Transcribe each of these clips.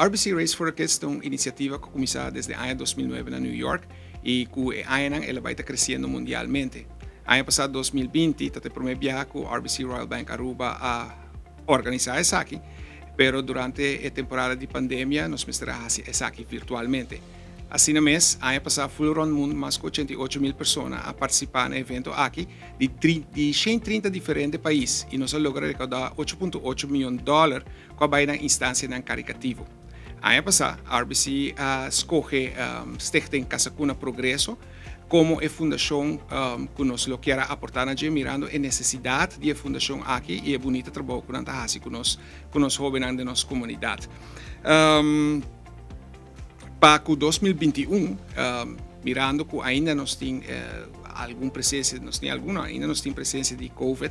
RBC Race for the Kids ta un iniciativa cu a cuminsa desde aña 2009 na New York y cu e añanan el a bay ta creciendo mundialmente. Aña pasa 2020 ta e prome biaha cu RBC Royal Bank Aruba a organisa esaki, pero durante e temporada di pandemia nos mester a haci esaki virtualmente. Asina mes, aña pasa full rond mundo mas cu 88 mil persona a participa na e evento aki di 130 diferente pais y nos a logra recauda 8.8 miyon dollar cu a bay na instancianan caritativo. Aña pasa, RBC a scoge Stichting Casa Cuna Progreso como e fundacion cu nos lo kier aporta na dje, mirando e necesidad di e fundacion aki y e bunita trabou cu nan ta haci cu nos hobennan di nos comunidad. Pa cu 2021, mirando cu ainda nos tin algun presencia, nos tin alguna, ainda nos tin presencia di COVID,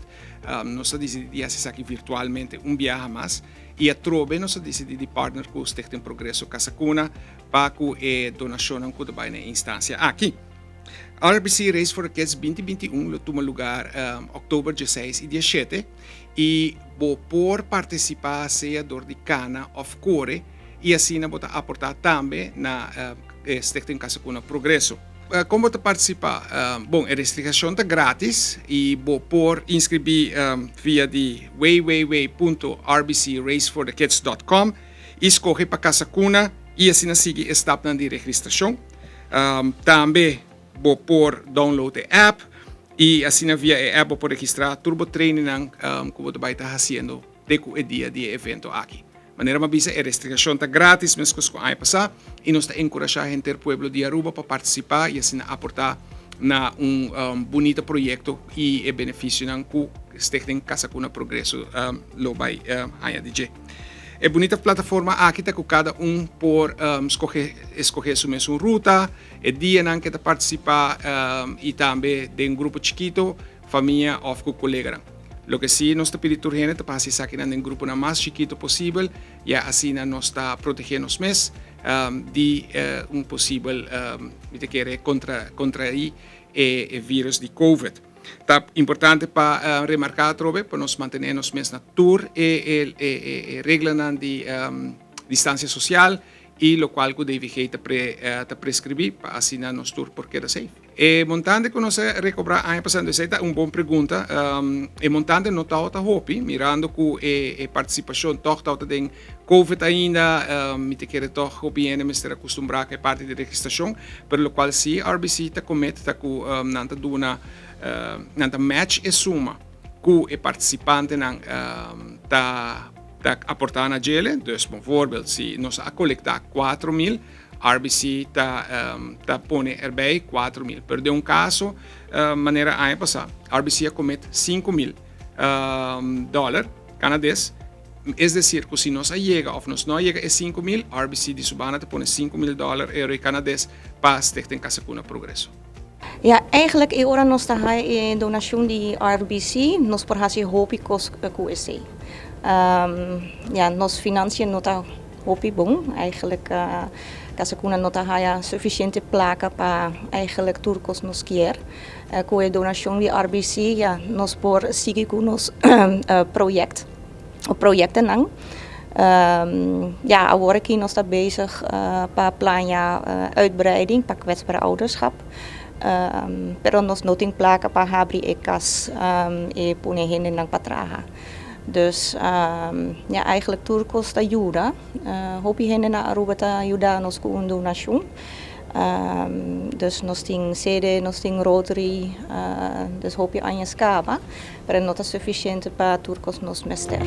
nos a dicidi di haci esaki virtualmente un biaha mas y atrobe nos a dicidi di partner cu Stichting Progreso Casa Cuna pa cu e donacion cu bay na instancia aki. RBC Race for the Kids 2021 lo tuma lugar october 16 y 17 y bo por participa sea door di cana of core y asina bo ta aporta tambe na Stichting Casa Cuna Progreso. Con bo ta participa? Bon, e registracion ta gratis y bo por inscribi via di www.rbcraceforthekids.com y scoge pa Casa Cuna y asina sigui e stapnan di registracion. Tambe bo por download e app y asina via e app bo por registra tur bo training cu bo ta haciendo te cu e dia di evento aki. Manera m'a bisa, e registracion ta gratis, mescos cu aña pasa, y nos ta encurasha henter pueblo di Aruba pa participa y asina aporta na un bunita proyecto y e beneficio cu Stichting Casa Cuna Progreso lo bay haya di dje. E bunita plataforma aki ta cu cada un por scoge su mes ruta, e dianan cu ta participa y tambe den grupo chikito, famia of cu colega. Loke si nos ta pidi tur hende ta pa haci esaki den grupo mas chikito posibel, ya asina nos ta protege nos mes di un posibel kier contrai e virus di COVID. Ta importante pa remarca atrobe pa nos mantene nos mes na tur e reglanan di distancia social y locual cu DVG ta prescribi pa asina nos tur por keda safe. E montante cu nos a recobra aña pasa, esey ta un bon pregunta. E montante no ta hopi, mirando cu e participacion toch ta den COVID ainda, mi ta kere toch hopi hende mester acostumbra cu e parti di registracion, pero locual si RBC ta commit ta cu nan ta duna, nan ta match e suma cu e participantenan ta aporta na dje. Dus bijvoorbeeld, si nos a colecta 4 mil, RBC ta pone erbij 4 mil. Pero den un caso, manera aña pasa, RBC a commit 5 mil dollar canades. Es decir, cu si nos a yega of nos no a yega e 5 mil, RBC di su banda ta pone 5 mil dollar euro canades pa Stichting Casa Cuna Progreso. Ja, eigenlijk e ora nos ta e donacion di RBC, nos por haci hopi cos cu esey. Ja, nos financiën no ta hopi bon. Eigenlijk Casa Cuna no ta haya suficiente placa pa eigenlijk tur cos nos kier. Cu e donacion di RBC, ja, nos por sigui cu nos project, o projectennan. Ja, awor aki nos ta bezig pa plania uitbreiding pa kwetsbaar ouderschap. Pero nos no tin placa pa habri e cas y pone hendenan pa traha. Dus ja, eigenlijk tur cos ta yuda. Hopi hende na Aruba ta yuda nos cu un donacion. Dus nos tin sede, nos tin Rotary, dus hopi aña caba, pero no ta suficiente pa tur cos nos mester.